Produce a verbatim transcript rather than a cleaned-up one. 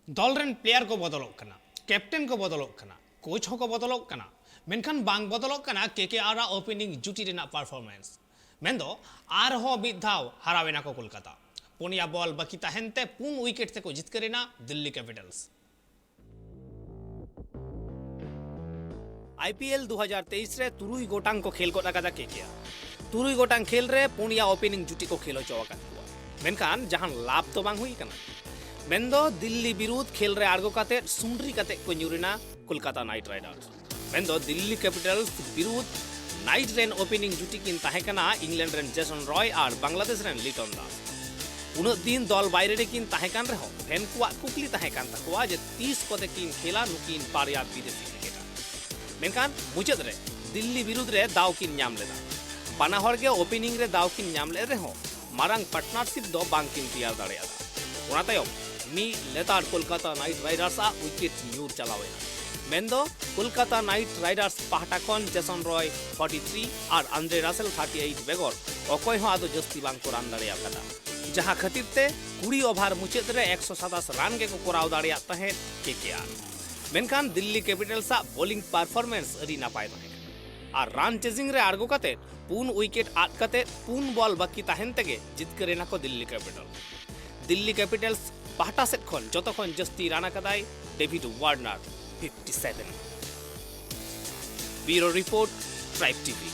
ᱫᱚᱞ ᱨᱮᱱ ᱯᱞᱮᱭᱟᱨ ᱠᱚ ᱵᱚᱫᱚᱞᱚᱜ ᱠᱟᱱᱟ, ᱠᱮᱯᱴᱮᱱ ᱠᱚ ᱵᱚᱫᱚᱞᱚᱜ ᱠᱟᱱᱟ, ᱠᱳᱪ ᱦᱚᱸᱠᱚ ᱵᱚᱫᱚᱞᱚᱜ ᱠᱟᱱᱟ, ᱢᱮᱱᱠᱷᱟᱱ ᱵᱟᱝ ᱵᱚᱫᱚᱞᱚᱜ ᱠᱟᱱᱟ ᱠᱮᱠᱮᱟᱨ ᱟᱜ ᱳᱯᱮᱱᱤᱝ ᱡᱩᱴᱤ ᱨᱮᱱᱟᱜ ᱯᱟᱨᱯᱷᱚᱨᱢᱮᱱᱥ᱾ ᱢᱮᱱᱫᱚ ᱟᱨᱦᱚᱸ ᱢᱤᱫ ᱫᱷᱟᱣ ᱦᱟᱨᱟᱣ ᱮᱱᱟ ᱠᱚ ᱠᱳᱞᱠᱟᱛᱟ᱾ ᱯᱩᱱᱭᱟ ᱵᱚᱞ ᱵᱟᱹᱠᱤ ᱛᱟᱦᱮᱱ ᱛᱮ ᱯᱩᱱ ᱩᱭᱠᱮᱴ ᱛᱮᱠᱚ ᱡᱤᱛᱠᱟᱹᱨ ᱮᱱᱟ ᱫᱤᱞᱞᱤ ᱠᱮᱯᱤᱴᱟᱞᱥ᱾ ᱟᱭ ᱯᱤ ᱮᱞ ᱫᱩ ᱦᱟᱡᱟᱨ ᱛᱮᱭᱤᱥ ᱨᱮ ᱛᱩᱨᱩᱭ ᱜᱚᱴᱟᱝ ᱠᱚ ᱠᱷᱮᱞ ᱜᱚᱫ ᱟᱠᱟᱫᱟ ᱠᱮᱠᱮᱟᱨ᱾ ᱛᱩᱨᱩᱭ ᱜᱚᱴᱟᱝ ᱠᱷᱮᱞ ᱨᱮ ᱯᱩᱱᱭᱟ ᱳᱯᱮᱱᱤᱝ ᱡᱩᱴᱤ ᱠᱚ ᱠᱷᱮᱞ ᱦᱚᱪᱚ ᱟᱠᱟᱫ ᱠᱚᱣᱟ, ᱢᱮᱱᱠᱷᱟᱱ ᱡᱟᱦᱟᱱ ᱞᱟᱵᱷ ᱫᱚ ᱵᱟᱝ ᱦᱩᱭ ᱟᱠᱟᱱᱟ᱾ ᱢᱮᱱᱫᱚ ᱫᱤᱞᱞᱤ ᱵᱤᱨᱩᱫᱷ ᱠᱷᱮᱞ ᱨᱮ ᱟᱬᱜᱚ ᱠᱟᱛᱮ ᱥᱩᱱᱰᱨᱤ ᱠᱟᱛᱮ ᱠᱚ ᱧᱩᱨ ᱮᱱᱟ ᱠᱳᱞᱠᱟᱛᱟ ᱱᱟᱭᱤᱴ ᱨᱟᱭᱰᱟᱨᱥ᱾ ᱢᱮᱱᱫᱚ ᱫᱤᱞᱞᱤ ᱠᱮᱯᱤᱴᱟᱞᱥ ᱵᱤᱨᱩᱫᱷ ᱱᱟᱭᱤᱴ ᱨᱮᱱ ᱳᱯᱮᱱᱤᱝ ᱡᱩᱴᱤ ᱠᱤᱱ ᱛᱟᱦᱮᱸ ᱠᱟᱱᱟ ᱤᱝᱞᱮᱱᱰ ᱨᱮᱱ ᱡᱮᱥᱚᱱ ᱨᱚᱭ ᱟᱨ ᱵᱟᱝᱞᱟᱫᱮᱥ ᱨᱮᱱ ᱞᱤᱴᱚᱱ ᱫᱟᱥ᱾ ᱩᱱᱟᱹᱜ ᱫᱤᱱ ᱫᱚᱞ ᱵᱟᱭᱨᱮ ᱨᱮᱠᱤᱱ ᱛᱟᱦᱮᱸ ᱠᱟᱱ ᱨᱮᱦᱚᱸ ᱯᱷᱮᱱ ᱠᱚᱣᱟᱜ ᱠᱩᱠᱞᱤ ᱛᱟᱦᱮᱸ ᱠᱟᱱ ᱛᱟᱠᱚᱣᱟ ᱡᱮ ᱛᱤᱥ ᱠᱚᱛᱮ ᱠᱤᱱ ᱠᱷᱮᱞᱟ ᱱᱩᱠᱤᱱ ᱵᱟᱨᱭᱟ ᱵᱤᱫᱮᱥᱤ ᱠᱨᱤᱠᱮᱴᱟᱨ᱾ ᱢᱮᱱᱠᱷᱟᱱ ᱢᱩᱪᱟᱹᱫ ᱨᱮ ᱫᱤᱞᱞᱤ ᱵᱤᱨᱩᱫᱷ ᱨᱮ ᱫᱟᱣ ᱠᱤᱱ ᱧᱟᱢ ᱞᱮᱫᱟ᱾ ᱵᱟᱱᱟ ᱦᱚᱲ ᱜᱮ ᱳᱯᱮᱱᱤᱝ ᱨᱮ ᱫᱟᱣ ᱠᱤᱱ ᱧᱟᱢ ᱞᱮᱫ ᱨᱮᱦᱚᱸ ᱢᱟᱨᱟᱝ ᱯᱟᱨᱴᱱᱟᱨᱥᱤᱯ ᱫᱚ ᱵᱟᱝ ᱠᱤᱱ ᱛᱮᱭᱟᱨ ᱫᱟᱲᱮᱭᱟᱫᱟ᱾ ᱚᱱᱟ ᱛᱟᱭᱚᱢ ᱢᱤᱫ ᱞᱮᱛᱟᱲ ᱠᱳᱞᱠᱟᱛᱟ ᱱᱟᱭᱤᱴ ᱨᱟᱭᱰᱟᱨᱥ ᱟᱜ ᱩᱭᱠᱮᱴ ᱧᱩᱨ ᱪᱟᱞᱟᱣ ᱮᱱᱟ᱾ ᱢᱮᱱᱫᱚ ᱠᱳᱞᱠᱟᱛᱟ ᱱᱟᱭᱤᱴ ᱨᱟᱭᱰᱟᱨᱥ ᱯᱟᱦᱴᱟ ᱠᱷᱚᱱ ᱡᱮᱥᱚᱱ ᱨᱚᱭ ᱯᱷᱚᱨᱴᱤ ᱛᱷᱨᱤ ᱟᱨ ᱟᱱᱫᱨᱮ ᱨᱟᱥᱮᱞ ᱛᱷᱟᱨᱴᱤ ᱮᱭᱤᱴ ᱵᱮᱜᱚᱨ ᱚᱠᱚᱭ ᱦᱚᱸ ᱟᱫᱚ ᱡᱟᱹᱥᱛᱤ ᱵᱟᱝ ᱠᱚ ᱨᱟᱱ ᱫᱟᱲᱮ ᱟᱠᱟᱫᱟ, ᱡᱟᱦᱟᱸ ᱠᱷᱟᱹᱛᱤᱨ ᱛᱮ ᱠᱩᱲᱤ ᱳᱵᱷᱟᱨ ᱢᱩᱪᱟᱹᱫ ᱨᱮ ᱮᱠᱥᱚ ᱥᱟᱛᱟᱥ ᱨᱟᱱ ᱜᱮᱠᱚ ᱠᱚᱨᱟᱣ ᱫᱟᱲᱮᱭᱟᱜ ᱛᱟᱦᱮᱸᱫ ᱠᱮᱠᱮᱟᱨ᱾ ᱢᱮᱱᱠᱷᱟᱱ ᱫᱤᱞᱞᱤ ᱠᱮᱯᱤᱴᱟᱞᱥ ᱟᱜ ᱵᱳᱞᱤᱝ ᱯᱟᱨᱯᱷᱚᱨᱢᱮᱱᱥ ᱟᱹᱰᱤ ᱱᱟᱯᱟᱭ ᱛᱟᱦᱮᱸ ᱠᱟᱱᱟ ᱟᱨ ᱨᱟᱱ ᱪᱮᱡᱤᱝ ᱨᱮ ᱟᱬᱜᱚ ᱠᱟᱛᱮ ᱯᱩᱱ ᱩᱭᱠᱮᱴ ᱟᱫ ᱠᱟᱛᱮ ᱯᱩᱱ ᱵᱚᱞ ᱵᱟᱹᱠᱤ ᱛᱟᱦᱮᱱ ᱛᱮᱜᱮ ᱡᱤᱛᱠᱟᱹᱨ ᱮᱱᱟ ᱠᱚ ᱫᱤᱞᱞᱤ ᱠᱮᱯᱤᱴᱟᱞ᱾ ᱫᱤᱞᱞᱤ ᱠᱮᱯᱤᱴᱟᱞᱥ ᱯᱟᱦᱴᱟ ᱥᱮᱫ ᱠᱷᱚᱱ ᱡᱚᱛᱚ ᱠᱷᱚᱱ ᱡᱟᱹᱥᱛᱤ ᱨᱟᱱ ᱟᱠᱟᱫᱟᱭ ᱰᱮᱵᱷᱤᱰ Warner, fifty seven. Bureau report, tribe TV.